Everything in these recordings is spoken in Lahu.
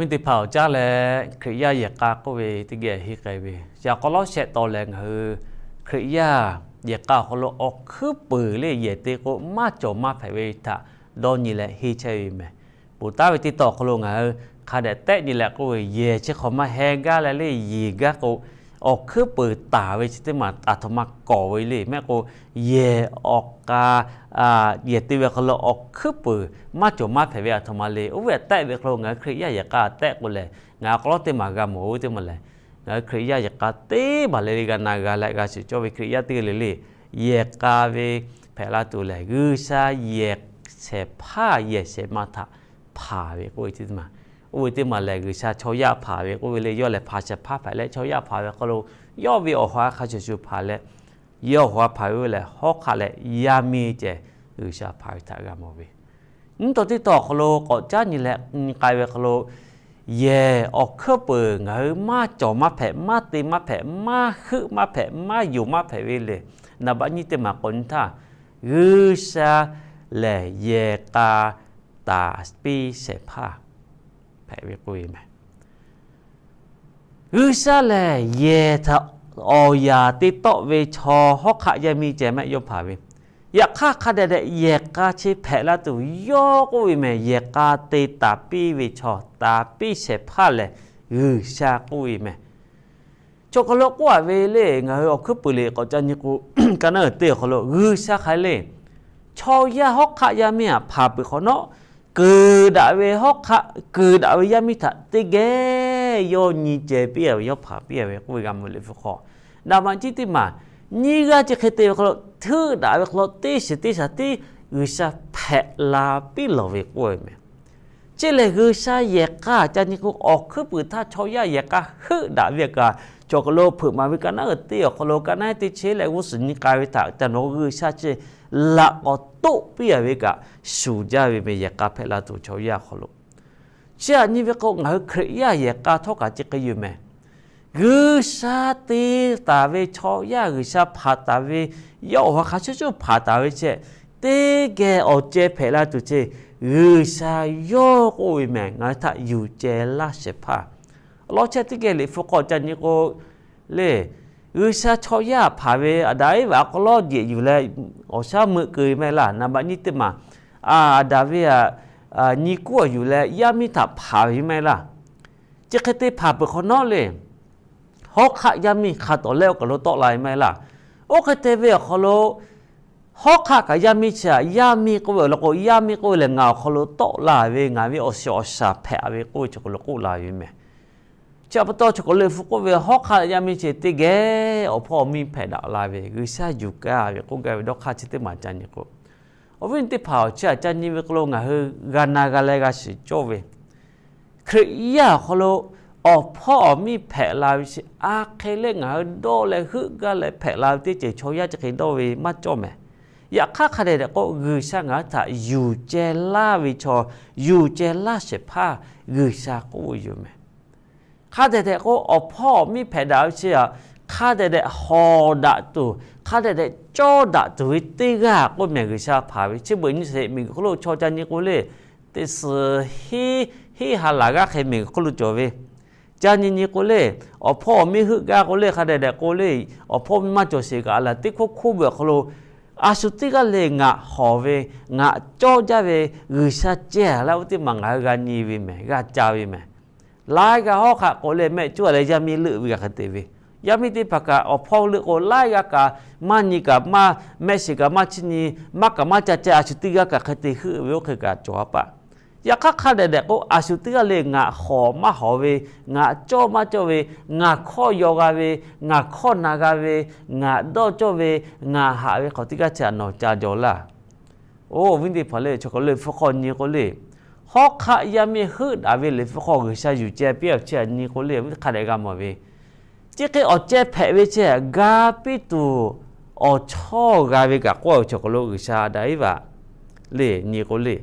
Teˇ hpaˍ awˬ caˉ leh Hkriꞈ yaˇ yehˬ k'a k'oˆ ve teˇ geh henˇ k'ai ve, yaꞈ k'aw lawˉ shehˆ taw lehˬ ngaˬ hui Hkriꞈ yaˇ yehˬ k'a awˬ hk'aw lo awˬ hkuiˉ puiˍ le yehˬ te k'o maˇ cawˬ maˇ hpehꞈ ve htaꞈ dawˇ nyi leh henˇ chehˇ ve mehˬ. Ponˬ taˉ ve teˇ taw awˬ hk'aw lo ngaˬ hui hk'a dehꞈ tehˆ nyi leh k'oˆ ve, yehˬ chi hk'awꞈ maˇ heh gaˇ leh le yeˬ gaˇ k'o, awˬ hkuiˉ puiˍ taˍ ve chi teˇ maˬ aˬ htoꞈ ma kawˍ ve le mehˆ k'o, yehˬ awˬ k'a yehˬ te ve hk'aw lo awˬ hkuiˉ puiˍ maˇ cawˬ maˇ hpehꞈ ve aˬ htoꞈ ma le. Oˇ ve tehˆ ve hk'aw lo ngaˬ hui Hkriꞈ yaˇ yehˬ k'a tehˆ k'o lehˬ, ngaˬ hui k'aw lawˉ teˇ maˬ g'a mawˬ oˇ teˇ maˬ lehˬ, ngaˬ hui Hkriꞈ yaˇ yehˬ k'a teˇ maˬ le le g'a na g'a leh g'a shiˍ cawˇ ve Hkriꞈ yaˇ teˇ g'aˇ le le, yehˬ k'a ve hpehꞈ la tuˬ lehˬ, G'uiˬsha yehˬ shehˍ hpaˇ yehˬ shehˍ ma htaꞈ hpanˍ ve k'oˆ ve teˇ maˬ. Oˇ ve teˇ maˬ lehˬ, G'uiˬsha chaw yaˇ hpanˍ ve k'oˆ ve le, yawˇ lehˬ hpanˍ shehˍ hpaˇ hpehꞈ leh chaw yaˇ hpanˍ ve hk'aw lo, yawˇ ve awˬ ha hk'a shuˍ shuˍ hpanˍ leh, yawˇ awˬ ha hpanˍ ve lehˬ hawˉ hk'aˆ leh yaˇ miˇ ceh G'uiˬsha hpanˍ ve htaꞈ g'a mawˬ ve. Nyiˇ taw teˇ taw awˬ hk'aw lo k'awꞈ caˉ nyi leh nyi k'ai ve hk'aw lo, yehˬ awˬ hkuiˉ puiˍ ngaˬ hui maˇ cawˬ maˇ hpehꞈ, maˇ te maˇ hpehꞈ, maˇ heuˆ maˇ hpehꞈ, maˇ yonˍ maˇ hpehꞈ ve lehˬ, naˍ baꞈ nyiˇ teˇ maˬ k'awꞈ nyi htaˇ, G'uiˬsha lehˬ yehˬ k'a taˍ piˇ shehˍ hpaˇ hpehꞈ ve k'oˆ ve mehˬ. G'uiˬsha lehˬ yehˬ htaꞈ awˬ yaˍ te tawˆ ve chaw hawˉ hk'aˆ yaˇ miˇ ceh mehˆ yawˇ hpanˍ ve. Yaꞈ hk'aˇ hk'a dehꞈ dehꞈ yehˬ k'a chi hpehꞈ la tuˬ yawˇ k'oˆ ve mehˬ, yehˬ k'a te taˍ piˇ ve chaw, taˍ piˇ shehˍ hpaˇ lehˬ G'uiˬsha k'oˆ ve mehˬ. Chaw hk'aw lo k'oˆ a ve le, ngaˬ hui awˬ hkuiˉ puiˍ le k'awꞈ ca nyi k'o, ka naˉ uiˍ teˇ awˬ hk'aw lo G'uiˬsha hk'aˬ hk'e le, chaw yaˇ hawˉ hk'aˆ yaˇ miˇ htaꞈ hpanˍ peuˬ hk'awꞈ nawˉ, keunˍ daꞈ ve hawˉ hk'aˆ, keunˍ daꞈ ve yaˇ miˇ htaꞈ teˇ geh yawˇ nyi ceh piˇ a ve, yawˇ hpanˍ piˇ a ve k'oˆ ve g'a mawˬ le hpu hk'aw, naˍ baꞈ nyiˇ teˇ maˬ, nyiˇ g'aˇ chi hk'e te ve hk'aw lo, heuˆ daꞈ ve hk'aw lo teˇ shiˍ teˇ shaˍ tiˉ G'uiˬsha hpehꞈ la piˇ lawˬ ve k'oˆ ve mehˬ. Chi lehˬ G'uiˬsha yehˬ k'a ca nyi k'o, awˬ hkuiˉ puiˍ htaˇ chaw yaˇ yehˬ k'a heuˆ daꞈ ve kaꞈ, chaw hk'aw lo hpeuꞈ maˍ ve ka naˉ uiˍ teˇ awˬ hk'aw lo ka naˉ teˇ cheˉ leh g'uˇ suhˍ nyi k'ai ve htaꞈ ca nawˬ G'uiˬsha chi laꞈ k'awꞈ toˆ piˇ a ve kaꞈ shuˍ jaˇ ve mehˬ, yehˬ k'a hpehꞈ la tuˬ chaw yaˇ awˬ hk'aw lo. Chi htaꞈ nyi ve k'o, ngaˬ hui Hkriꞈ yaˇ yehˬ k'a htawˇ kaꞈ chi hk'e yoˬ mehˬ. G'uiˬsha te taˍ ve chaw yaˇ, G'uiˬsha hpanˍ taˍ ve, yawˇ awˬ ha hk'a shuˍ shuˍ hpanˍ taˍ ve chi, teˇ geh awˬ ceh hpehꞈ la tuˬ chi, G'uiˬsha yawˇ k'oˆ ve mehˬ, ngaˬ hui htaꞈ yuˬ ceh laˇ shehˍ hpaˇ. Awˬ lawn chi teˇ geh Liꞈ hpu hk'aw ca nyi k'o le, G'uiˬsha chaw yaˇ hpanˍ ve Aˍdanˍ Eˇvaꞈ awˬ hk'aw lo jeꞈ yuˬ leh awˬ shaˉ meuˆ keu ve maˇ heˆ laˇ. Naˍ baꞈ nyiˇ teˇ maˬ, Aˍdanˍ ve aꞈ nyi kuˉ awˬ yuˬ leh yaˇ miˇ htaꞈ hpanˍ ve maˇ heˆ laˇ. Chi hk'e te hpanˍ peuˬ hk'awꞈ nawˉ le, hawˉ hk'aˆ yaˇ miˇ hk'a tawˍ lehˆ awˬ kaˬ lo tawˆ la ve maˇ heˆ laˇ. Oˇ hk'e te ve awˬ hk'aw lo, hawˉ hk'aˆ kaꞈ yaˇ miˇ chi htaꞈ yaˇ miˇ k'oˆ ve awˬ lawn k'o, yaˇ miˇ k'oˆ ve lehˬ ngaˬ awˬ hk'aw lo tawˆ la ve, ngaˬ ve awˬ shiˍ awˬ shaˍ hpehꞈ ve k'oˆ ve chaw hk'aw lo k'oˆ la ve mehˬ. Chi pa taw chaw hk'aw lo Liꞈ hpu k'oˆ ve, hawˉ hk'aˆ yaˇ miˇ chi teˇ geh awˬ hpawˇ awˬ miˇ hpehꞈ daꞈ la ve, G'uiˬsha yuˬ kaˇ ve k'oˆ gaˇ ve dawˇ hk'aˇ chi teˇ maˬ ca nyi k'o, awˬ viˉ teˇ hpaˍ awˬ chi htaꞈ ca nyi ve hk'aw lo ngaˬ hui g'a na g'a leh g'a shiˍ cawˇ ve, Hkriꞈ yaˇ awˬ hk'aw lo awˬ hpawˇ awˬ miˇ hpehꞈ la ve chi, a hk'e leh ngaˬ hui dawˇ leh heuˆ gaˇ leh hpehꞈ la ve teˇ ceuˬ chaw yaˇ chi hk'e dawˇ ve maˇ cawˇ mehˬ. Yaꞈ hk'aˇ hk'a dehꞈ dehꞈ k'o, G'uiˬsha ngaˬ hui htaꞈ yuˬ ceh laˇ ve chaw, yuˬ ceh laˇ shehˍ hpaˇ G'uiˬsha k'oˆ ve yoˬ mehˬ. Hk'a dehꞈ dehꞈ k'o, awˬ hpawˇ awˬ miˇ hpehꞈ daꞈ ve chi aꞈ, hk'a dehꞈ dehꞈ hawˍ daꞈ tuˬ, hk'a dehꞈ dehꞈ cawˇ daꞈ tuˬ ve teˇ g'aˇ k'oˆ mehˬ, G'uiˬsha hpanˍ ve. Chi beuꞈ nyi sheˍ, miˬguiˬ hk'oˆ lo chaw ca nyi k'o le, teˇ suhˍ hiˉ, hiˉ ha laˬ g'aˇ hk'e miˬguiˬ hk'oˆ lo cawˬ ve. Ca nyi nyi k'o le, awˬ hpawˇ awˬ miˇ heuˆ gaˇ k'o le, hk'a dehꞈ dehꞈ k'o le, awˬ hpawˇ miˇ maˇ cawˬ sheˍ kaꞈ a laˬ teˇ hk'oˆ hk'oˆ ve awˬ hk'aw lo, a shu teˇ g'aˇ le ngaˬ hawˍ ve, ngaˬ cawˇ jaˇ ve, G'uiˬsha ceh laˇ oˇ teˇ maˬ ngaˬ hui g'a nyi ve mehˬ, g'a ca ve mehˬ. Laiˉ g'aˇ hawˉ hk'aˆ k'o le mehˆ cuˉ a leh yaˇ miˇ leuˆ ve g'a hk'e te ve. Yaˇ miˇ teˇ hpaˍ kaꞈ awˬ hpawˇ leuˆ k'o laiˉ g'aˇ kaꞈ maˇ nyi kaꞈ maˇ mehˆ shiˍ kaꞈ maˇ chiˇ nyi, maˇ kaꞈ maˇ ca ceh a shu teˇ g'aˇ kaꞈ hk'e te heuˆ ve oˇ hk'e kaꞈ cawˬ a paˆ. Yaꞈ hk'aˇ hk'a dehꞈ dehꞈ k'o, a shu teˇ g'aˇ le ngaˬ hawˍ maˇ hawˍ ve, ngaˬ cawˇ maˇ cawˇ ve, ngaˬ hkawˇ yaw g'a ve, ngaˬ hkawˇ na g'a ve, ngaˬ dawˇ cawˇ ve, ngaˬ haꞈ ve hk'awꞈ teˇ g'aˇ chi aꞈ nawˬ ca jaw laˇ. Oˇ awˬ viˉ teˇ hpaˍ le, chaw hk'aw lo Liꞈ hpu hk'aw nyi k'o le, hawˉ hk'aˆ yaˇ miˇ heuˆ daꞈ ve Liꞈ hpu hk'aw G'uiˬsha yuˬ ceh piˇ a chi aꞈ nyi k'o le, hk'a dehꞈ g'a mawˬ ve, chi hk'e awˬ ceh hpehꞈ ve chi, ga piˇ tuˬ awˬ chawˇ g'a ve kaꞈ k'oˆ ve, chaw hk'aw lo G'uiˬsha Aˍdanˍ Eˇvaꞈ le nyi k'o le,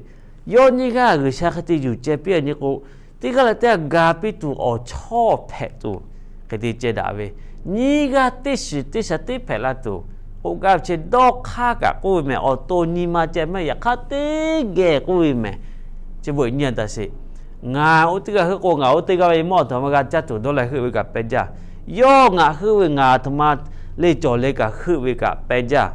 yawˇ nyiˇ g'aˇ G'uiˬsha hk'e te yuˬ ceh piˇ a nyi k'o, teˇ g'aˇ leh teˇ g'aˇ ga piˇ tuˬ awˬ chawˇ hpehꞈ tuˬ hk'e te ceh daꞈ ve, nyiˇ g'aˇ teˇ shiˍ teˇ shaˍ teˇ hpehꞈ la tuˬ k'oˆ gaˇ ve chi dawˇ hk'aˇ kaꞈ k'oˆ ve mehˬ. Awˬ to nyi ma ceh mehˬ, yaꞈ hk'aˇ teˇ geh k'oˆ ve mehˬ. Chi beuꞈ nyi a taˍ sheˍ. Ngaˬ oˇ teˇ g'aˇ heuˆ k'o, ngaˬ oˇ teˇ g'aˇ ve mawˇ aˬ htoꞈ ma g'a caˇ tuˬ dawˇ leh heuˆ ve kaꞈ pehˇ jaˇ. Yawˇ ngaˬ heuˆ ve ngaˬ aˬ htoꞈ ma le cawˬ le kaꞈ heuˆ ve kaꞈ pehˇ jaˇ.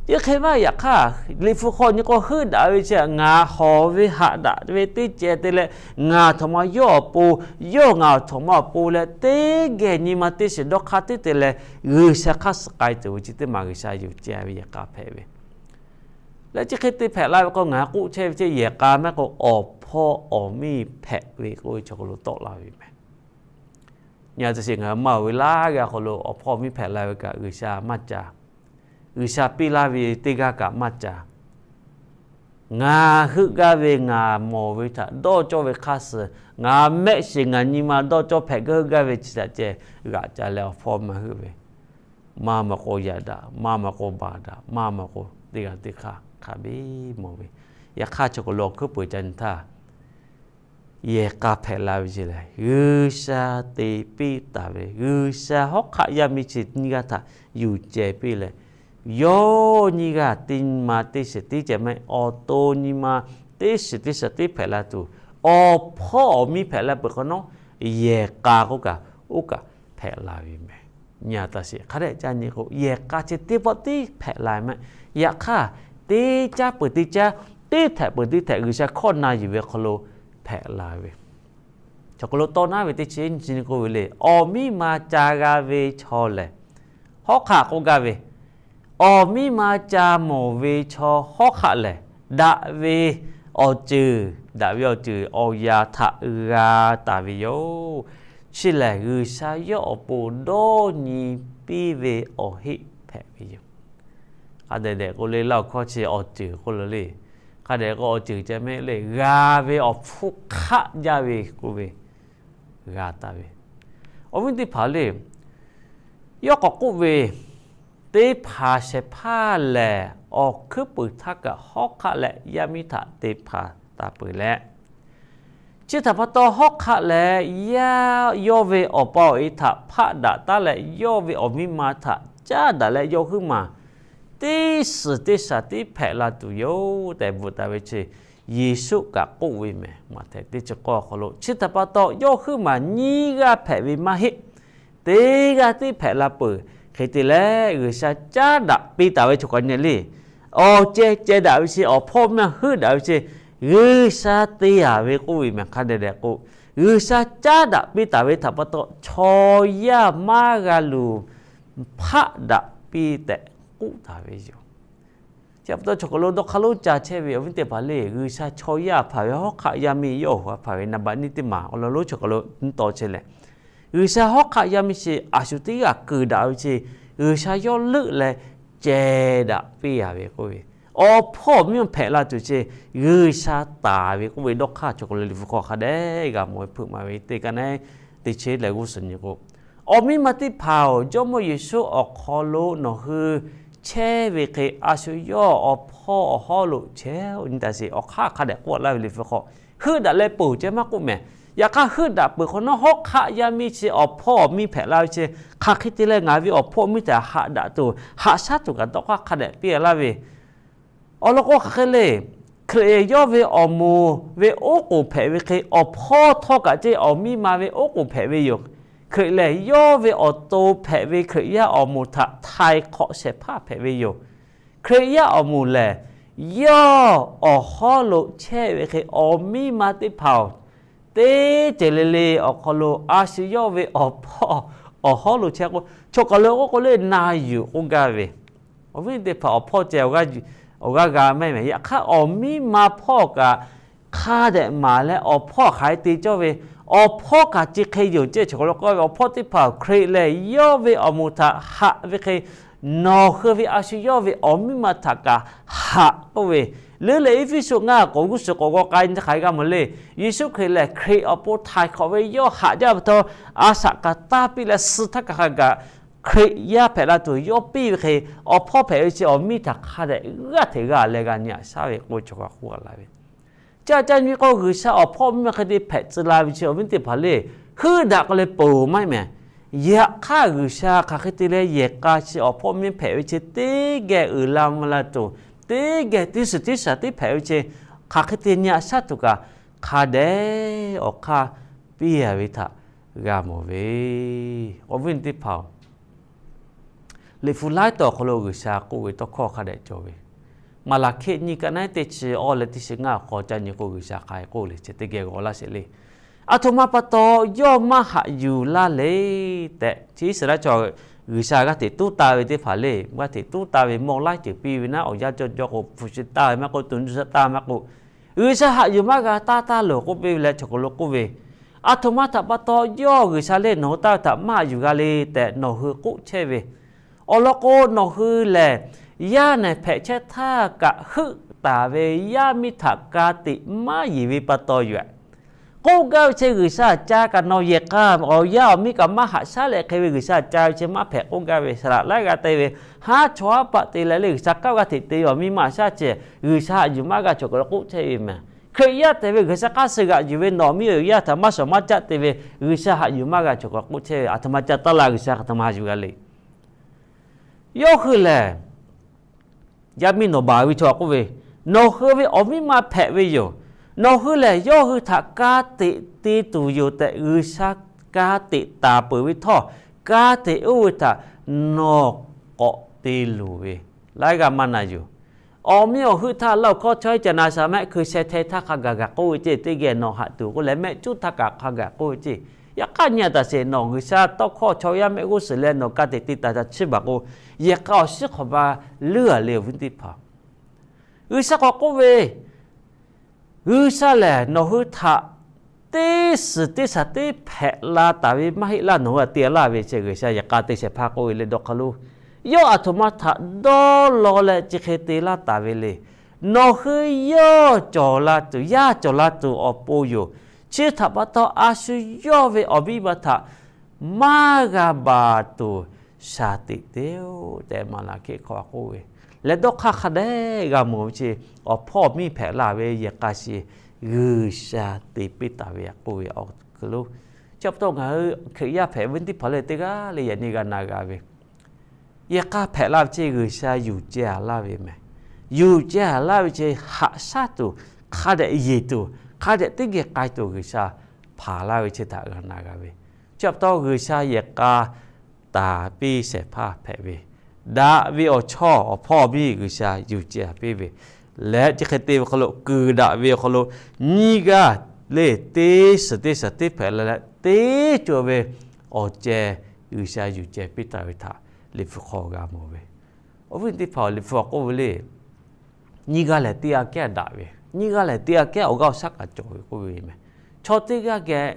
Chi hk'e maˇ yaꞈ hk'aˇ, Liꞈ hpu hk'aw nyi k'o heuˆ daꞈ ve chi ngaˬ hawˍ ve haꞈ daꞈ ve teˇ ceh te leh, ngaˬ aˬ htoꞈ ma yawˇ awˬ pon, yawˇ ngaˬ aˬ htoꞈ ma awˬ pon leh teˇ geh nyi ma teˇ shiˍ dawˇ hk'aˇ tiˉ te leh, G'uiˬsha hk'aˇ suh k'ai tuˬ ve chi teˇ maˬ G'uiˬsha yuˬ ceh ve yehˬ k'a hpehꞈ ve. Leh chi hk'e te hpehꞈ la ve k'o, ngaˬ hui k'oˆ chehˇ ve chi yehˬ k'a maˇ heˆ k'o, awˬ hpawˇ awˬ miˇ hpehꞈ ve k'oˆ ve chaw hk'aw lo tawˆ la ve meh. Nyi a taꞈ sheˍ, ngaˬ hui maˇ oˬ ve laˇ g'a hk'aw lo awˬ hpawˇ awˬ miˇ hpehꞈ la ve kaꞈ G'uiˬsha maˇ ca. G'uiˬsha piˇ laˇ ve teˇ g'aˇ kaꞈ maˇ ca. Ngaˬ heuˆ gaˇ ve ngaˬ mawˬ ve htaꞈ dawˇ cawˇ ve hk'aˇ suh, ngaˬ mehˆ shiˍ ngaˬ nyi ma dawˇ cawˇ hpehꞈ gaˇ heuˆ gaˇ ve chi htaꞈ ceh g'aꞈ ca leh awˬ hpawˇ maˇ heuˆ ve, maˇ maw k'o yaꞈ daꞈ, maˇ maw k'o baˬ daꞈ, maˇ maw k'o teˇ g'aˇ teˇ hk'aˇ hk'a biˇ mawˬ ve. Yaꞈ hk'aˇ chaw hk'aw lo awˬ hkuiˉ peuˍ ca nyi htaˇ, yehˬ k'a hpehꞈ la ve ce lehˬ, G'uiˬsha te piˇ taˍ ve, G'uiˬsha hawˉ hk'aˆ yaˇ miˇ chi nyiˇ g'aˇ htaꞈ yuˬ ceh piˇ leh, yawˇ nyiˇ g'aˇ teˇ nyi ma teˇ shiˍ teˇ ceh maˇ heˆ, awˬ to nyi ma teˇ shiˍ teˇ shiˍ teˇ hpehꞈ la tuˬ, awˬ hpawˇ awˬ miˇ hpehꞈ la peuˬ hk'awꞈ nawˉ, yehˬ k'a k'oˆ kaꞈ oˇ kaꞈ hpehꞈ la ve meh. Nyi a taꞈ sheˍ, hk'a dehꞈ ca nyi k'o, yehˬ k'a chi teˇ pawˆ tiˉ hpehꞈ la meh. Yaꞈ hk'aˇ, teˇ caˉ peuˬ teˇ caˉ, teˇ htehꞈ peuˬ teˇ htehꞈ G'uiˬsha hkawˇ na yuˬ ve hk'aw lo hpehꞈ la ve. Chaw hk'aw lo tawˇ naˉ ve teˇ chi nyi k'oˆ ve le, awˬ miˇ ma ca g'a ve chaw lehˬ, hawˉ hk'aˆ k'oˆ gaˇ ve, awˬ miˇ ma ca mawˬ ve chaw hawˉ hk'aˆ lehˬ, daꞈ ve awˬ ceuˬ, daꞈ ve awˬ ceuˬ awˬ yaꞈ htaꞈ g'a taˍ ve yoˬ. Chi lehˬ, G'uiˬsha yawˇ awˬ pon dawˇ nyi piˇ ve awˬ heˆ hpehꞈ ve yoˬ. Hk'a dehꞈ dehꞈ k'o le, laˇ awˬ hkawˇ chi awˬ ceuˬ k'oˆ lo le. Hk'a dehꞈ k'o awˬ ceuˬ ceh meh le, g'a ve awˬ hpfuhˇ hk'aˆ jaˇ ve k'oˆ ve, g'a taˍ ve. Awˬ viˉ teˇ hpaˍ le, yawˇ k'awꞈ k'oˆ ve, teˇ hpaˍ shehˍ hpaˇ lehˬ, awˬ hkuiˉ puiˍ htaˇ kaꞈ hawˉ hk'aˆ leh yaˇ miˇ htaꞈ te hpanˍ taˍ peuˬ leh, chi htaꞈ pa taw hawˉ hk'aˆ leh yaˇ, yawˇ ve awˬ pa awˬ e htaꞈ hpaˆ daꞈ taˉ leh, yawˇ ve awˬ miˇ ma htaꞈ caˉ daꞈ leh, yawˇ huiˉ maˬ teˇ suhˍ teˇ shaˍ tiˉ hpehꞈ la tuˬ yoˬ tehꞈ bvuhꞈ taˍ ve chi Yeˍsuˆ kaꞈ k'oˆ ve meh. Maꞈhtehˍ teˇ chi k'awˇ awˬ hk'aw lo, chi htaꞈ pa taw yawˇ huiˉ maˬ nyiˇ g'aˇ hpehꞈ ve maˇ heˆ, teˇ g'aˇ tiˉ hpehꞈ la peuˬ. Hk'e te leh, G'uiˬsha caˉ daꞈ piˇ taˍ ve chaw kaꞈ nyi le, awˬ ceh ceh daꞈ ve chi, awˬ hpawˇ maˇ heuˆ daꞈ ve chi, G'uiˬsha te taˍ ve k'oˆ ve meh. Hk'a dehꞈ dehꞈ k'o, G'uiˬsha caˉ daꞈ piˇ taˍ ve htaꞈ pa taw, chaw yaˇ maˇ g'a luˬ hpaˆ daꞈ piˇ tehꞈ k'oˆ taˍ ve yoˬ. Chi pa taw chaw hk'aw lo dawˇ hk'aˇ lonˉ ca chehˇ ve awˬ viˉ teˇ hpaˍ le, G'uiˬsha chaw yaˇ hpanˍ ve, hawˉ hk'aˆ yaˇ miˇ yawˇ awˬ hpanˍ ve naˍ baꞈ nyiˇ teˇ maˬ awˬ lawn lonˉ chaw hk'aw lo nyi taw chehˇ leh, G'uiˬsha hawˉ hk'aˆ yaˇ miˇ chi a shu teˇ g'aˇ keunˍ daꞈ ve chi, G'uiˬsha yawˇ leuˆ leh ceh daꞈ piˇ a ve k'oˆ ve, awˬ hpawˇ awˬ miˇ hpehꞈ la tuˬ chi G'uiˬsha taˍ ve k'oˆ ve dawˇ hk'aˇ chaw hk'aw lo Liꞈ hpu hk'aw hk'a dehꞈ g'a mawˬ ve hpeuꞈ maˍ ve teˇ kaꞈ neˉ, teˇ chi lehˬ g'uˇ suhˍ nyi k'o, awˬ miˇ ma teˇ hpaˍ-oˬ, Jawˇmawˇ Yeˍsuˆ awˬ hk'aw lo nawˬ hui chehˇ ve hk'e a shu yawˇ awˬ hpawˇ awˬ hawˉ lo chehˇ-oˆ. Nyi taˍ sheˍ, awˬ hk'aˇ hk'a dehꞈ k'oˆ laˇ ve Liꞈ hpu hk'aw, heuˆ daꞈ leh peuˬ ceh maˇ k'oˆ meh. Yaꞈ hk'aˇ heuˆ daꞈ peuˬ hk'awꞈ nawˉ, hawˉ hk'aˆ yaˇ miˇ chi awˬ hpawˇ awˬ miˇ hpehꞈ la ve chi, hk'aˬ hk'e te leh ngaˬ ve awˬ hpawˇ awˬ miˇ htaꞈ haꞈ daꞈ tuˬ, haꞈ shaˉ tuˬ kaꞈ dawˇ hk'aˇ hk'a dehꞈ piˇ laˇ ve awˬ lawn k'o, hk'aˬ hk'e le, Hkriꞈ yawˇ ve awˬ moˍ ve oˉ k'oˍ hpehꞈ ve hk'e, awˬ hpawˇ htawˇ kaꞈ ceˇ awˬ miˇ ma ve oˉ k'oˍ hpehꞈ ve yoˬ. Hkriꞈ lehˬ, yawˇ ve awˬ to hpehꞈ ve Hkriꞈ yaˇ awˬ moˍ htaꞈ htaiˍ hk'awꞈ shehˍ hpaˇ hpehꞈ ve yoˬ. Hkriꞈ yaˇ awˬ moˍ lehˬ, yawˇ awˬ hawˉ lo chehˇ ve hk'e, awˬ miˇ ma teˇ hpaˍ-oˬ, teˇ ceuˬ le le awˬ hk'aw lo a shu yawˇ ve awˬ hpawˇ awˬ hawˉ lo chehˇ k'o, chaw kaˬ lo k'oˆ k'o le, na yuˬ k'oˆ gaˇ ve, awˬ viˉ teˇ hpaˍ awˬ hpawˇ ceh awˬ g'aˇ g'a maˇ heˆ meh. Yaꞈ hk'aˇ, awˬ miˇ ma hpawˇ kaꞈ hk'a dehꞈ maˍ leh, awˬ hpawˇ hk'aˬ hk'e te cawˇ ve, awˬ hpawˇ kaꞈ chi hk'e yoˬ ceh chaw kaˬ lo k'oˆ ve, awˬ hpawˇ teˇ hpaˍ Hkriꞈ lehˬ, yawˇ ve awˬ moˍ htaꞈ haꞈ ve hk'e, nawˬ hui ve a shu yawˇ ve awˬ miˇ ma htaꞈ kaꞈ haꞈ k'oˆ ve, leuˉ leh Eˇfeˇsuꞈ ngaˇ k'awꞈ g'uˇ suhˍ k'awꞈ g'aw k'ai nyi hk'aˬ hk'e g'a mawˬ le. Yeˍsuˆ Hkriꞈ lehˬ, Hkriꞈ awˬ pon htaiˍ hk'awꞈ ve yawˇ haꞈ jaˇ ve htawˇ, a shaꞈ kaꞈ taˇ piˇ leh, suh htaˇ kaꞈ hk'a gaˬ Hkriꞈ yaˇ hpehꞈ la tuˬ yawˇ piˇ ve hk'e, awˬ hpawˇ hpehꞈ ve chi awˬ miˇ htaꞈ hk'a dehꞈ g'aˇ hteꞈ g'a leh g'a nyi aꞈ shaˉ ve k'oˆ ve chaw kaꞈ k'oˆ laˇ ve. Chi aꞈ ca nyi k'o, G'uiˬsha awˬ hpawˇ miˇ ma hk'e te hpehꞈ tcuh la ve chi awˬ viˉ teˇ hpaˍ le, heuˆ daꞈ k'o leh peuˬ maˇ heˆ meh. Yaꞈ hk'aˇ, G'uiˬsha hk'aˬ hk'e te leh yehˬ k'a chi awˬ hpawˇ miˇ hpehꞈ ve chi teˇ geh uiˍ la mvuh la tuˬ, teˇ geh teˇ shiˍ teˇ shaˍ tiˉ hpehꞈ ve chi, hk'aˬ hk'e te nyi aꞈ shaˉ tuˬ kaꞈ, hk'a dehꞈ awˬ hk'aˇ piˇ a ve htaꞈ g'a mawˬ ve. Awˬ viˉ teˇ hpaˍ-oˬ, Liꞈ hpu laiˉ tawˬ awˬ hk'aw lo G'uiˬsha k'oˆ ve tawˇ hkawˇ hk'a dehꞈ cawˬ ve. Maˍlaˍhkiˆ nyiˇ kaˆ naˉ teˇ chi awˇ leh teˇ chi ngaˇ awˬ hk'aw ca nyi k'o, G'uiˬsha hk'aˬ hk'e k'oˆ le chi teˇ geh g'awˬ laˇ sheˍ le. Aˬ htoꞈ ma pa taw yawˇ maˇ haꞈ yuˬ laˇ le tehꞈ, chi Iˉsaˍreˍlaˆ chaw G'uiˬsha g'aˇ hteꞈ tuˉ taˍ ve teˇ hpaˍ le, g'aˇ hteꞈ tuˉ taˍ ve mawˇ laiˉ ceuˬ piˇ ve naˉ, awˬ yanˇ cawˇ cawˇ k'o hpu shi taˍ ve maˇ k'oˆ, tuˬ nuˇ suhˍ taˍ ve maˇ k'oˆ, G'uiˬsha haꞈ yuˬ maˇ g'a taˇ taˇ loˬ k'oˆ piˇ ve leh, chaw hk'aw lo k'oˆ ve, Aˬ htoꞈ ma htaꞈ pa taw yawˇ G'uiˬsha le nawˬ hui taˇ ve htaꞈ maˇ haꞈ yuˬ g'a le tehꞈ nawˬ hui k'oˆ chehˇ ve, awˬ lawn k'o, nawˬ hui lehˬ yaˇ nehˬ hpehꞈ chehˇ htaˇ kaꞈ heuˆ taˍ ve yaˇ miˇ htaꞈ ka tiꞈ maˇ yeˬ ve pa taw yoˬ. K'oˆ gaˇ ve chi G'uiˬsha ca kaꞈ nawˬ yehˬ k'a awˬ yaˇ awˬ miˇ kaꞈ maˇ haꞈ shaˉ leh hk'e ve G'uiˬsha ca ve chi maˇ hpehꞈ k'oˆ gaˇ ve. Saˍ laꞈ laiˉ g'a te ve, haˉ chaw haˉ paˆ te leh le G'uiˬsha kaˉ g'aˇ hteꞈ te ve awˬ miˇ maˇ haꞈ shaˉ chi, G'uiˬsha haꞈ yuˬ maˇ g'a chaw hk'aw lo k'oˆ chehˇ ve mehˍ. Hkriꞈ yaˇ te ve G'uiˬsha hk'aˇ suh g'aꞈ yuˬ ve nawˬ miˇ awˬ yaˇ htaꞈ maˇ shawˍ maˇ caˆ te ve G'uiˬsha haꞈ yuˬ maˇ g'a chaw hk'aw lo k'oˆ chehˇ ve. Aˬ htoꞈ ma ca taˇ la G'uiˬsha hk'aˬ htoꞈ ma haꞈ yuˬ g'a le. Yawˇ hui lehˬ yaˇ miˇ nawˬ baˬ ve chaw k'oˆ ve, Nawˬ hui ve awˬ miˇ ma hpehꞈ ve yoˬ. Nawˬ hui lehˬ yawˇ hui htaꞈ ka tiꞈ te tuˬ yoˬ tehꞈ G'uiˬsha ka tiꞈ taˍ peuˬ ve htawˇ, ka tiꞈ oˇ ve htaꞈ nawˬ k'awꞈ te luˬ ve, laiˉ g'aˇ maˇ na yuˬ. Awˬ miˇ awˬ heuˆ htaˇ laˇ awˬ hkawˇ chaw iˉ ca na sha mehˆ hkui sheh hteh htaˇ hk'a gaˬ gaˬ k'oˆ ve ceˇ, teˇ geh nawˬ haꞈ tuˬ k'oˆ leh mehˆ cuˉ htaˇ kaꞈ hk'a gaˬ k'oˆ ve ceˇ. Yaꞈ hk'aˇ nyi a taˍ sheˍ, nawˬ G'uiˬsha tawˇ hkawˇ chaw yaˇ mehˆ g'uˇ suhˍ leh nawˬ ka tiꞈ te taˍ taˍ chiˇ baˬ k'o, yehˬ k'a awˬ shiˉ hk'awꞈ ma leuˉ a le awˬ viˉ teˇ hpaˍ. G'uiˬsha k'awꞈ k'oˆ ve, G'uiˬsha lehˬ nawˬ hui htaꞈ teˇ suhˍ teˇ shaˍ teˇ hpehꞈ la taˍ ve maˇ heˆ laˇ, nawˬ hui htaꞈ te laˇ ve chi G'uiˬsha yehˬ k'a te shehˍ hpaˇ k'oˆ ve le dawˇ hk'aˇ lo. Yawˇ aˬ htoꞈ ma htaꞈ dawˇ law leh chi hk'e te laˇ taˍ ve le. Nawˬ hui yawˇ cawˬ la tuˬ, yaˇ cawˬ la tuˬ awˬ pon yoˬ. Chi htaꞈ pa taw a shu yawˇ ve awˬ viˉ ma htaꞈ maˇ g'a baˬ tuˬ shaˍ tiꞈ te-oˬ tehꞈ Maˍlaˍhkiˆ hk'aw k'oˆ ve. Leh dawˇ hk'aˇ hk'a dehꞈ g'a mawˬ ve chi, awˬ hpawˇ awˬ miˇ hpehꞈ la ve yehˬ k'a shi G'uiˬsha te piˇ taˍ ve k'oˆ ve awˬ hk'aw lo. Chi pa taw ngaˬ hui Hkriꞈ yaˇ hpehꞈ ve teˇ hpaˍ lehˬ teˇ g'aˇ le yaꞈ nyi g'a na g'a ve, yehˬ k'a hpehꞈ laˇ ve chi G'uiˬsha yuˬ ceh a laˇ ve mehˍ. Yuˬ ceh a laˇ ve chi haꞈ shaˉ tuˬ, hk'a dehꞈ yeˬ tuˬ, hk'a dehꞈ teˇ geh k'ai tuˬ G'uiˬsha hpanˍ laˇ ve chi htaꞈ g'a na g'a ve. Chi pa taw G'uiˬsha yehˬ k'a taˍ piˇ shehˍ hpaˇ hpehꞈ ve, daꞈ ve awˬ chawˇ awˬ hpawˇ awˬ miˇ G'uiˬsha yuˬ ceh a piˇ ve leh, chi hk'e te ve hk'aw lo kuiˬ daꞈ ve awˬ hk'aw lo nyiˇ g'aˇ le teˇ suhˍ teˇ shaˍ teˇ hpehꞈ la leh teˇ cawˬ ve awˬ ceh G'uiˬsha yuˬ ceh piˇ taˍ ve htaꞈ Liꞈ hpu hk'aw g'a mawˬ ve. Awˬ viˉ teˇ hpaˍ, Liꞈ hpu k'oˆ ve le, nyiˇ g'aˇ lehˬ teˇ g'aˇ kehˉ daꞈ ve, nyiˇ g'aˇ lehˬ teˇ g'aˇ kehˉ awˬ g'aˇ awˬ shaˉ kaꞈ cawˬ ve k'oˆ ve mehˍ. Chaw teˇ g'aˇ geh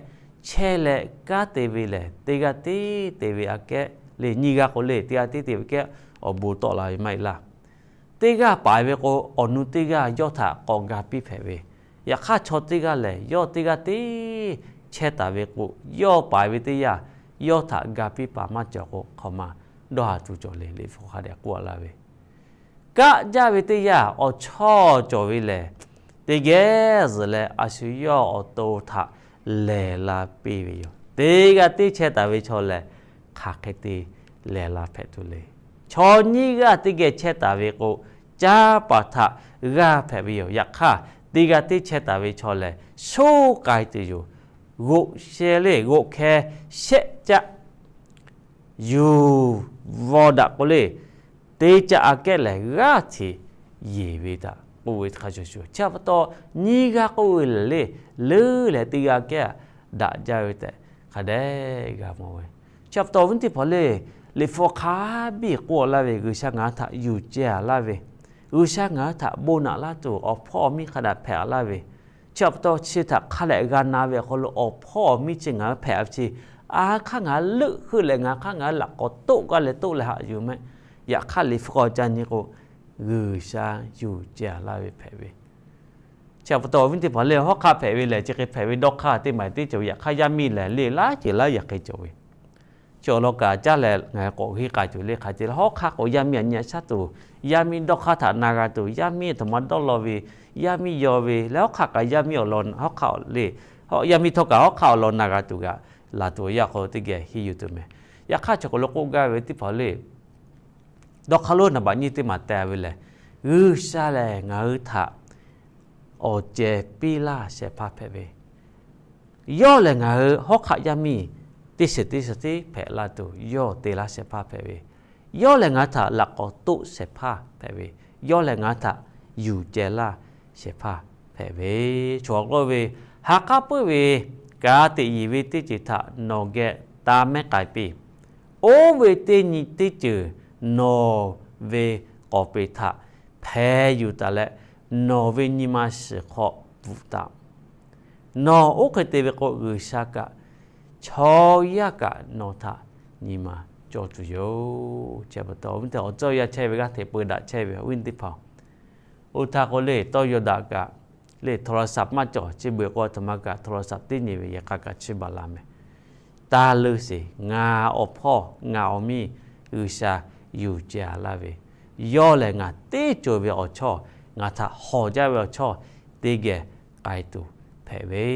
chehˇ leh kanˉ te ve lehˬ, teˇ g'aˇ tiˉ te ve aꞈ kehˉ le. Nyiˇ g'aˇ k'o le, teˇ g'aˇ tiˉ te ve kehˉ awˬ bon tawˆ la ve maˇ heˆ laˇ. Teˇ g'aˇ paiˍ ve k'o, awˬ nu teˇ g'aˇ yawˇ htaꞈ k'awꞈ ga piˇ hpehꞈ ve. Yaꞈ hk'aˇ chaw teˇ g'aˇ lehˬ, yawˇ teˇ g'aˇ tiˉ chehˇ taˍ ve k'o, yawˇ paiˍ ve teˇ yanˇ yawˇ htaꞈ ga piˇ paˍ maˇ cawˬ k'o, hk'aˬ ma dawˇ haˍ tuˬ cawˬ le. Liꞈ hpu hk'a dehꞈ k'oˆ laˇ ve, kaˆ jaˇ ve teˇ yanˇ awˬ chawˇ cawˬ ve lehˬ, teˇ geh zuhꞈ leh a shu yawˇ awˬ to htaꞈ lehˬ la piˇ ve yoˬ. Teˇ g'aˇ tiˉ chehˇ taˍ ve chaw lehˬ, hk'aˬ hk'e te lehˬ la hpehꞈ tuˬ le. Chaw nyiˇ g'aˇ teˇ geh chehˇ taˍ ve k'o, caˇ paˍ htaꞈ g'aˇ hpehꞈ ve yoˬ. Yaꞈ hk'aˇ, teˇ g'aˇ tiˉ chehˇ taˍ ve chaw lehˬ, shoˉ k'ai tuˬ yoˬ. G'oꞈ sheh le, g'oꞈ hkeh shehˆ caˆ yuˬ vawˇ daꞈ k'o le, teˇ caˆ aꞈ kehˉ lehˬ g'aˇ hteꞈ yeˬ ve htaꞈ k'oˆ ve hk'a shuˍ shuˍ. Chi pa taw nyiˇ g'aˇ k'oˆ ve lehˬ le, leuˉ leh teˇ g'aˇ kehˉ daꞈ jaˇ ve tehꞈ hk'a dehꞈ g'a mawˬ ve. Chi pa taw awˬ viˉ teˇ hpaˍ le, Liꞈ hpu hk'a biˇ k'oˆ laˇ ve, G'uiˬsha ngaˬ hui htaꞈ yuˬ ceh a laˇ ve, G'uiˬsha ngaˬ hui htaꞈ bon naꞈ laˇ tuˬ awˬ hpawˇ awˬ miˇ hk'a dehꞈ hpehꞈ a laˇ ve, chi pa taw chi htaꞈ hk'a dehꞈ g'a na ve awˬ hk'aw lo awˬ hpawˇ awˬ miˇ chi ngaˬ hui hpehꞈ ve chi, a hk'aˇ ngaˬ hui leuˆ heuˆ leh ngaˬ hui hk'aˇ ngaˬ hui laꞈ k'awꞈ toˆ gaˇ leh toˆ leh haꞈ yuˬ mehˆ. Yaꞈ hk'aˇ Liꞈ hpu k'awꞈ ca nyi k'o, G'uiˬsha yuˬ ceh a laˇ ve hpehꞈ ve. Chi pa taw awˬ viˉ teˇ hpaˍ le, hawˉ hk'aˆ hpehꞈ ve lehˬ chi hk'e hpehꞈ ve dawˇ hk'aˇ teˇ maˬ teˇ cawˬ ve. Yaꞈ hk'aˇ yaˇ miˇ lehˬ le laˇ ceuˬ laˇ yaꞈ hk'e cawˬ ve. Chi awˬ lawn kaꞈ caˇ leh ngaˬ hui k'awꞈ henˇ k'ai tuˬ le hk'a ce le. Hawˉ hk'aˆ k'o yaˇ miˇ a nyi a shaˉ tuˬ, yaˇ miˇ dawˇ hk'aˇ htaꞈ na g'a tuˬ, yaˇ miˇ a htoꞈ ma dawˇ law ve, yaˇ miˇ yaw ve leh hawˉ hk'aˆ kaꞈ yaˇ miˇ awˬ lawn hawˉ hk'aˆ le, yaˇ miˇ htawˇ kaꞈ hawˉ hk'aˆ awˬ lawn na g'a tuˬ g'aꞈ laˬ tuˬ yaˇ hk'aw lo teˇ geh henˇ yuˬ tuˬ mehˍ. Yaꞈ hk'aˇ chaw k'aw lo k'oˆ gaˇ ve teˇ hpaˍ le, dawˇ hk'aˇ lonˉ naˍ baꞈ nyiˇ teˇ maˬ teh ve lehˬ, G'uiˬsha lehˬ ngaˬ hui htaꞈ awˬ ceh piˇ laˇ shehˍ hpaˇ hpehꞈ ve, yawˇ lehˬ ngaˬ hui hawˉ hk'aˆ yaˇ miˇ teˇ shiˍ teˇ shiˍ tiˉ hpehꞈ la tuˬ yawˇ te laˇ shehˍ hpaˇ hpehꞈ ve, yawˇ lehˬ ngaˬ hui htaꞈ laꞈ k'awꞈ toˆ shehˍ hpaˇ hpehꞈ ve, yawˇ lehˬ ngaˬ hui htaꞈ yuˬ ceh laˇ shehˍ hpaˇ hpehꞈ ve, chaw k'oˆ ve, ha k'aˉ puiˉ ve ka tiꞈ yeˬ ve teˇ ceuˬ htaꞈ nawˬ geh taˇ mehˉ k'ai piˇ. Oˇ ve teˇ nyi teˇ ceuˬ nawˬ ve k'awˍ peˍ htaꞈ hpeh yuˬ taˍ leh, nawˬ ve nyi ma shiˍ hk'aw bvuhꞈ taˍ. Nawˬ oˇ hk'e te ve k'o, G'uiˬsha kaꞈ chaw yaˇ kaꞈ nawˬ htaꞈ nyi ma cawˇ tuˬ yoˬ. Chi pa taw, awˬ viˉ teˇ hpaˍ, awˬ tcuhˇ yaˇ chehˇ ve g'aˇ hteꞈ peu daꞈ chehˇ ve awˬ viˉ teˇ hpaˍ, oˇ htaˇ k'o leh tawˇ yaw daꞈ kaꞈ leh โทรศัพท์ maˇ cawˬ, chi beuꞈ k'o aˬ htoꞈ ma kaꞈ โทรศัพท์ teˇ nyi ve yehˬ k'a kaꞈ chi baˬ la mehˍ. Taˇ leuˇ sheˍ. Ngaˬ awˬ hpawˇ ngaˬ awˬ miˇ G'uiˬsha yuˬ ceh laˇ ve, yawˇ lehˬ ngaˬ teˇ cawˬ ve awˬ chawˇ, ngaˬ htaꞈ hawˬ jaˇ ve awˬ chawˇ teˇ geh k'ai tuˬ hpehꞈ ve,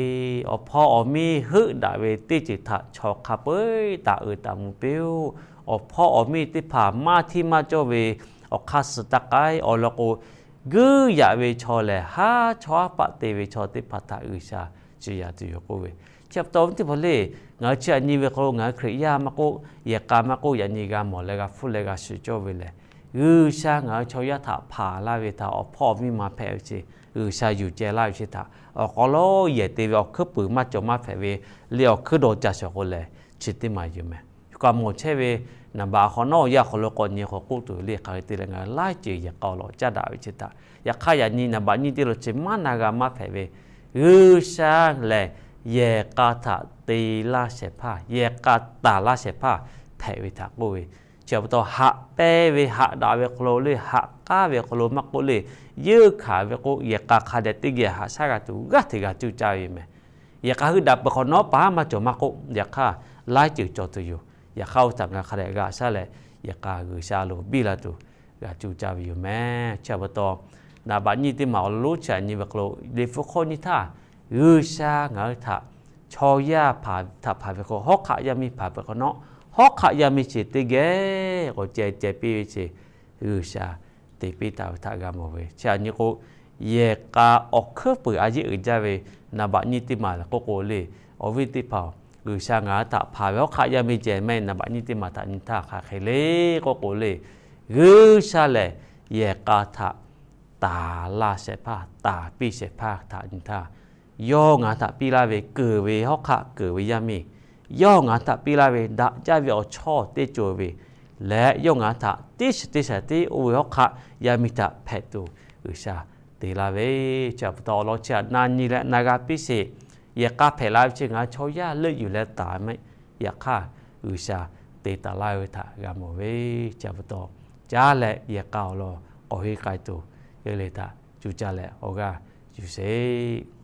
awˬ hpawˇ awˬ miˇ heuˆ daꞈ ve teˇ ceuˬ htaꞈ chaw hk'a peu-eˬ taˍ uiˍ taˍ mvuh piˇ-oˆ. Awˬ hpawˇ awˬ miˇ teˇ hpaˍ maˇ hteˇ maˇ cawˇ ve awˬ hk'aˇ suh taˇ k'ai. Awˬ lawn k'o, guiˇ yaꞈ ve chaw lehˬ haˉ chawˇ haˉ paˆ te ve chaw teˇ hpaˍ htaꞈ G'uiˬsha ciˍ yaꞈ tuˬ yoˬ k'oˆ ve. Chi pa taw awˬ viˉ teˇ hpaˍ lehˬ, ngaˬ hui chi aꞈ nyi ve hk'aw lo ngaˬ hui Hkriꞈ yaˇ maˇ k'oˆ, yehˬ k'a maˇ k'oˆ, yaꞈ nyi g'a mawˬ leh g'a hpfuhˇ leh g'a shiˍ cawˇ ve lehˬ, G'uiˬsha ngaˬ hui chaw yaˇ htaꞈ hpanˍ laˇ ve htaꞈ awˬ hpawˇ awˬ miˇ ma hpehꞈ ve chi G'uiˬsha yuˬ ceh laˇ ve chi htaꞈ awˬ hk'aw lo yehˬ te ve awˬ hkuiˉ puiˍ maˇ cawˬ maˇ hpehꞈ ve, leh awˬ hkuiˉ dawˇ ca shawˍ k'o lehˬ chi teˇ maˬ yoˬ mehˍ. K'aꞈ mawˬ chehˇ ve naˍ baꞈ hk'awꞈ nawˉ yaˇ hk'aw lo k'awꞈ nyi hk'awꞈ k'oˆ tuˬ leh hk'aˬ hk'e te leh ngaˬ hui laiˉ ceuˬ yehˬ k'a awˬ lawn caˇ daꞈ ve chi htaꞈ, yaꞈ hk'aˇ yaꞈ nyi naˍ baꞈ nyiˇ teˇ lo chi maˇ na g'a maˇ hpehꞈ ve, G'uiˬsha lehˬ yehˬ k'a htaꞈ te laˇ shehˍ hpaˇ, yehˬ k'a taˍ laˇ shehˍ hpaˇ hpehꞈ ve htaꞈ k'oˆ ve. Chi pa taw haꞈ pehnˇ ve haꞈ daꞈ ve hk'aw lo leh haꞈ k'aˉ ve hk'aw lo maˇ k'oˆ leh, yeunˇ hkanˍ ve k'o yehˬ k'a hk'a dehꞈ teˇ geh haꞈ shaˉ g'a tuˬ g'aˇ hteꞈ g'a cuˇ caˇ ve yoˬ mehˍ. Yehˬ k'a hui daꞈ peuˬ hk'awꞈ nawˉ paˍ maˇ cawˬ maˇ k'oˆ, yaꞈ hk'aˇ laiˉ ceuˬ cawˬ tuˬ yoˬ. Yaꞈ hk'aˇ oˇ htaꞈ ngaˬ hk'a dehꞈ g'aꞈ shaˉ leh, yehˬ k'a G'uiˬsha lo biˇ la tuˬ g'a cuˇ caˇ ve yoˬ mehˍ. Chi pa taw, naˍ baꞈ nyiˇ teˇ maˬ awˬ lonˉ chi aꞈ nyi ve hk'aw lo, Liꞈ hpu hk'oˆ nyi htaˇ, G'uiˬsha ngaˬ hui htaꞈ chaw yaˇ htaꞈ hpanˍ ve k'o, hawˉ hk'aˆ yaˇ miˇ hpanˍ peuˬ hk'awꞈ nawˉ, hawˉ hk'aˆ yaˇ miˇ chi teˇ geh k'awꞈ ceh ceh piˇ ve chi G'uiˬsha te piˇ taˍ ve htaꞈ g'a mawˬ ve. Chi aꞈ nyi k'o, yehˬ k'a awˬ hkuiˉ puiˍ a yeˆ uiˍ jaˇ ve naˍ baꞈ nyiˇ teˇ maˬ lehˬ k'oˆ k'o leh, awˬ viˉ teˇ hpaˍ-oˬ, G'uiˬsha ngaˬ hui htaꞈ hpanˍ ve hawˉ hk'aˆ yaˇ miˇ ceh mehˆ naˍ baꞈ nyiˇ teˇ maˬ htaꞈ nyi htaˇ hk'aˬ hk'e le k'oˆ k'o leh, G'uiˬsha lehˬ yehˬ k'a htaꞈ taˍ laˇ shehˍ hpaˇ, taˍ piˇ shehˍ hpaˇ htaꞈ nyi htaˇ, yawˇ ngaˬ hui htaꞈ piˇ laˇ ve keunˍ ve hawˉ hk'aˆ keunˍ ve yaˇ miˇ, yawˇ ngaˬ hui htaꞈ piˇ laˇ ve daꞈ jaˇ ve awˬ chawˇ teˇ cawˬ ve leh, yawˇ ngaˬ hui htaꞈ teˇ shiˍ teˇ shiˍ tiˉ oˇ ve hawˉ hk'aˆ yaˇ miˇ htaꞈ hpehꞈ tuˬ G'uiˬsha te laˇ ve. Chi pa taw awˬ lawn chi aꞈ na nyi leh na g'a piˇ sheˍ. Yehˬ k'a hpehꞈ la ve chi ngaˬ hui chaw yaˇ leuˆ yuˬ leh taˍ mehˆ, yaꞈ hk'aˇ G'uiˬsha te taˍ laˇ ve htaꞈ g'a mawˬ ve. Chi pa taw, caˇ leh yehˬ k'a awˬ lawn k'awꞈ henˇ k'ai tuˬ, yehˬ leh htaꞈ cuˇ caˇ leh awˬ g'aˇ yuˬ sheˍ.